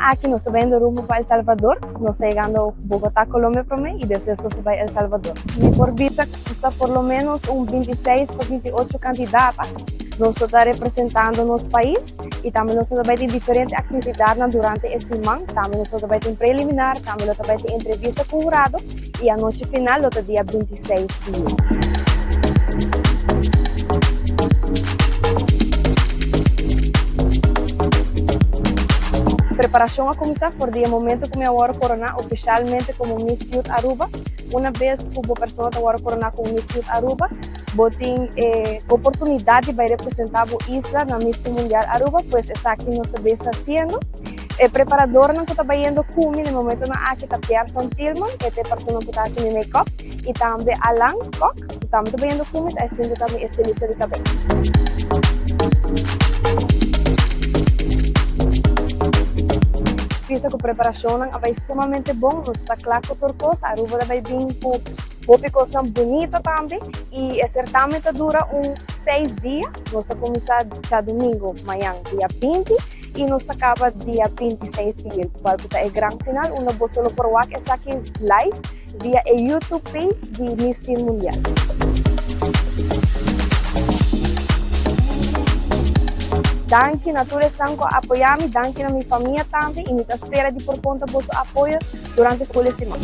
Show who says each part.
Speaker 1: aki nos ta bayendo rumbo pa El Salvador. Nos ta yegando Bogotá, Colombia prome y despues nos ta bay El Salvador. Mi por bisa cu ta por lo menos un 26 pa 28 candidata. Nos ta representando nos pais y tambe nos ta bay tin diferente actividadnan durante e siman. Tambe nos ta bay tin preliminar, tambe lo ta bay tin entrevista cu hurado y anochi final lo ta dia 26 di juni. Preparacion a cuminsa for di e momento cu mi a worde corona oficialmente como Miss Youth Aruba. Una bes cu bo persona ta worde corona como Miss Youth Aruba, bo tin e oportunidad di bay representa bo isla na Miss Teen Mundial Aruba, pues esaki nos ta bes haciendo. E preparadornan cu ta bayendo cu mi na e momentonan aki ta Pierson Tilman, e ta e persona cu ta haci mi make-up, y tambe Alan Kok, cu tambe ta bayendo cu mi, ta haciendo tambe estilista di cabey. Bisa cu preparacionnan a bay sumamente bon, nos ta cla cu tur cos, Aruba ta bay bin cu hopi cosnan bunito tambe y e certamen ta dura un seis dia, nos ta cuminsa djadomingo mañan dia 20 y nos ta caba dia 26 di juli, cual cu ta e gran final unda boso lo por wak esaki live via e YouTube page di Miss Teen Mundial. Danki na tur esnan cu a apoya mi, danki na mi famia tambe y mi ta spera di por conta boso apoyo durante ful e siman.